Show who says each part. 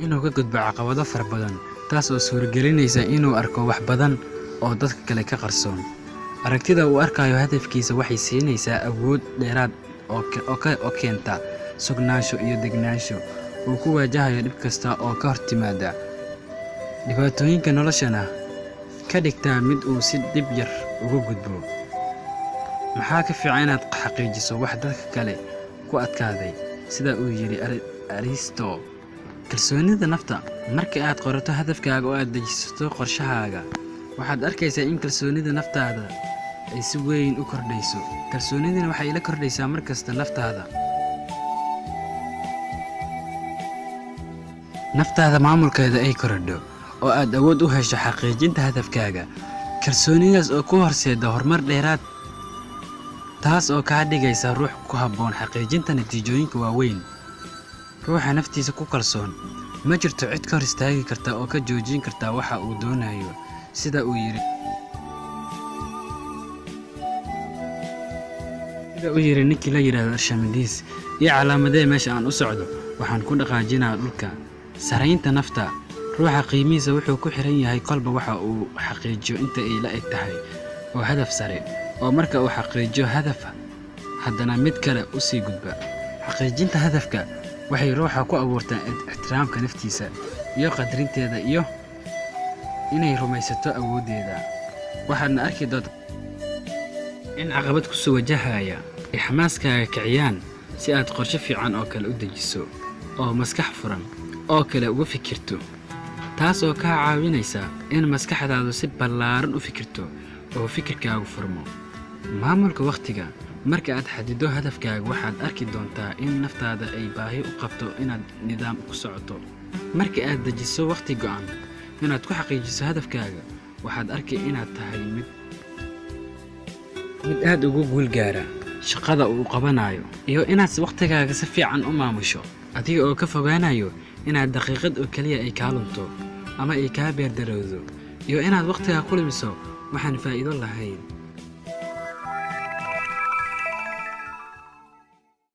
Speaker 1: Inuu ka gudbo caqabado fara badan, taas oo suuragelinaysa inuu arko wax badan oo dadka kale ka qarsoon. Aragtida uu arkayo hadafkiisa waxay siinaysaa awood dheeraad oo keenta sugnaansho iyo degnaansho uu ku wajahayo dhib kasta oo ka hor timaada. Dhibaatooyinka noloshana ka dhigtaa mid uu si dhib yar uga gudbo. Maxaa ka fiican inaad xaqiijiso wax dadka kale ku adkaaday, sida uu yiri Aristo. Kalsoonida nafta. Marka aad qorato hadafkaaga oo aad dejisato qorshahaaga, waxaad arkaysaa in kalsoonida naftaada ay si weyn u kordhayso. Kalsoonidina waxay la kordhaysaa markasta naftaada. Naftaada maamulkeeda ay korodho oo aad awood u hesho xaqiijinta hadafkaaga. Kalsoonidaas oo ku horseeda horumar dheeraad, taas oo kaa dhigaysa ruux ku habboon xaqiijinta natiijooyinka waaweyn. Ruuxa naftiisa ku kalsoon, ma jirto cid ka hor istaagi karta oo ka joojin karta waxa uu doonayo, sida uu yiri ninkii la yiraahdo Archimedes. Iyo calaamadee meesha aan u socdo, waxaan ku dhaqaajinaa dhulka. Saraynta nafta. Ruuxa qiimihiisa wuxuu ku xiran yahay kolba waxa uu xaqiijiyo inta ay la eg tahay oo hadaf sare, oo marka uu xaqiijiyo hadaf haddana mid kale u sii gudba. Xaqiijinta hadafka waxay ruuxa ku abuurtaa ixtiraamka naftiisa iyo qadarinteeda iyo inay rumaysato awooddeeda. Waxaadna arki doontaa in caqabad ku soo wajahaya ay xamaaskaaga kiciyaan si aad qorshe fiican oo kale u dejiso oo maskax furan oo kale uga fikirto, taas oo kaa caawinaysa in maskaxdaadu si ballaaran u fikirto oo fikirkaagu furmo. Maamulka waqtiga. Marka aad xaddido hadafkaaga, waxaad arki doontaa in naftaada ay baahi u qabto inaad nidaam ku socoto. Marka aad dejiso waqti go'an inaad ku xaqiijiso hadafkaaga, waxaad arki inaad tahay mid aad ugu guul gaara shaqada uu qabanayo, iyo inaad waqtigaaga si fiican u maamusho, adiga oo ka fogaanayo inaad daqiiqad oo keliya ay kaa lunto ama ay kaa beerdarowdo, iyo inaad waqtigaa ku lumiso waxaan faa'iido lahayn.